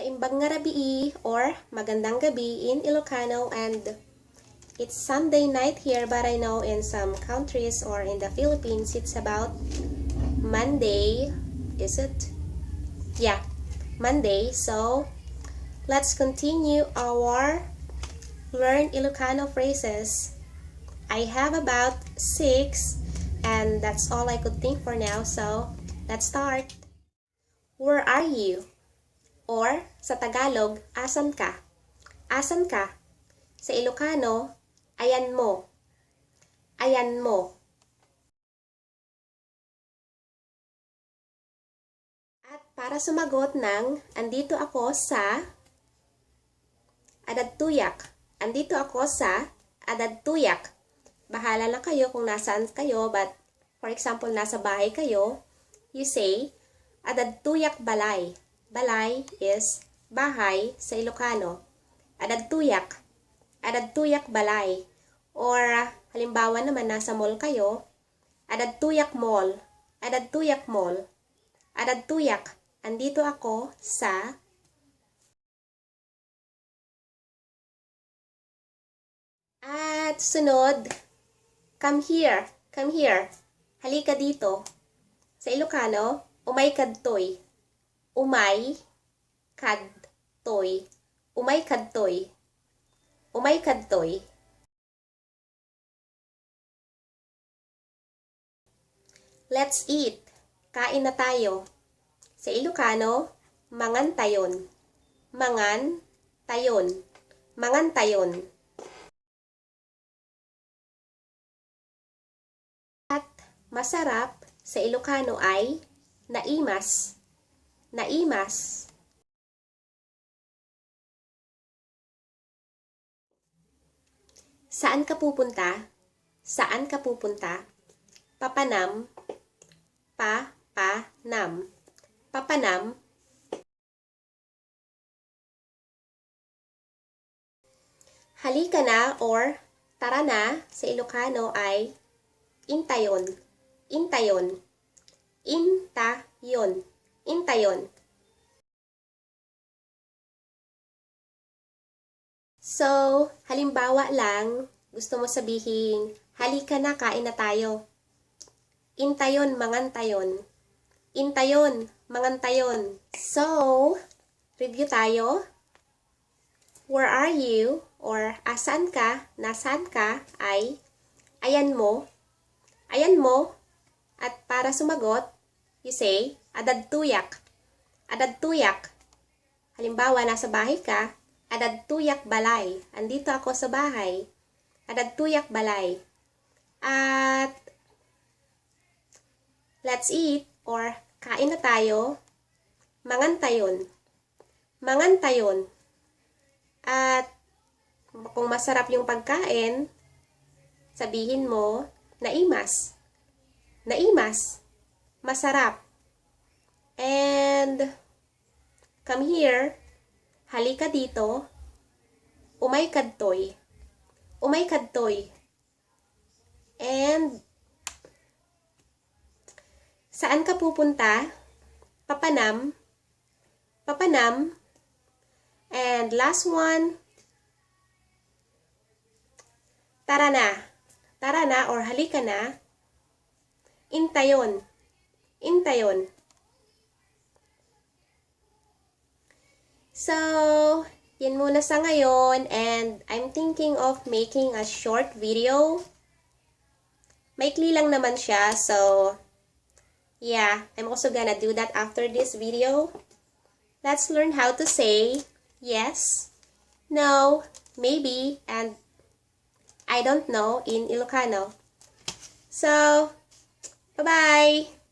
Maimbag nga rabii or magandang gabi in Ilocano, and it's Sunday night here, but I know in some countries or in the Philippines it's about Monday. Is it? Yeah, Monday. So let's continue our learn Ilocano phrases. I have about 6 and that's all I could think for now, so let's start. Where are you? Or, sa Tagalog, asan ka? Asan ka? Sa Ilocano, ayan mo. Ayan mo. At para sumagot ng, andito ako sa adadtuyak. Andito ako sa adadtuyak. Bahala na kayo kung nasaan kayo, but for example, nasa bahay kayo, you say, adadtuyak balay. Balay is bahay sa Ilocano. Adadtuyak. Adadtuyak balay. Or halimbawa naman nasa mall kayo, adadtuyak mall. Adadtuyak mall. Adadtuyak. Andito ako sa at sunod, come here. Come here. Halika dito. Sa Ilocano, umay kadtoy. Umay kadtoy. Umay kadtoy. Umay kadtoy. Let's eat. Kain na tayo. Sa Ilocano, mangan tayon. Mangan tayon. Mangan tayon. At masarap sa Ilocano ay naimas. Naimas. Saan ka pupunta? Saan ka pupunta? Papanam. Papanam. Papanam. Halika na or tara na sa Ilocano ay intayon. Intayon. Intayon. Intayon. So, halimbawa lang, gusto mo sabihin, halika na, kain na tayo. Intayon, mangantayon. Intayon, mangantayon. So, review tayo. Where are you? Or asan ka, nasaan ka, ay ayan mo. Ayan mo. At para sumagot, you say, adadtuyak. Adadtuyak. Halimbawa, nasa bahay ka, adadtuyak balay. Andito ako sa bahay. Adadtuyak balay. At let's eat or kain na tayo. Mangantayon. Mangantayon. At kung masarap yung pagkain, sabihin mo, naimas. Naimas. Masarap. And come here. Halika dito. Umay kadtoy. Umay kadtoy. And saan ka pupunta? Papanam. Papanam. And last one. Tara na. Tara na or halika na. Intayon. Intayon. So, yan muna sa ngayon, and I'm thinking of making a short video. Maikli lang naman siya, so yeah, I'm also gonna do that after this video. Let's learn how to say yes, no, maybe, and I don't know in Ilocano. So, bye-bye!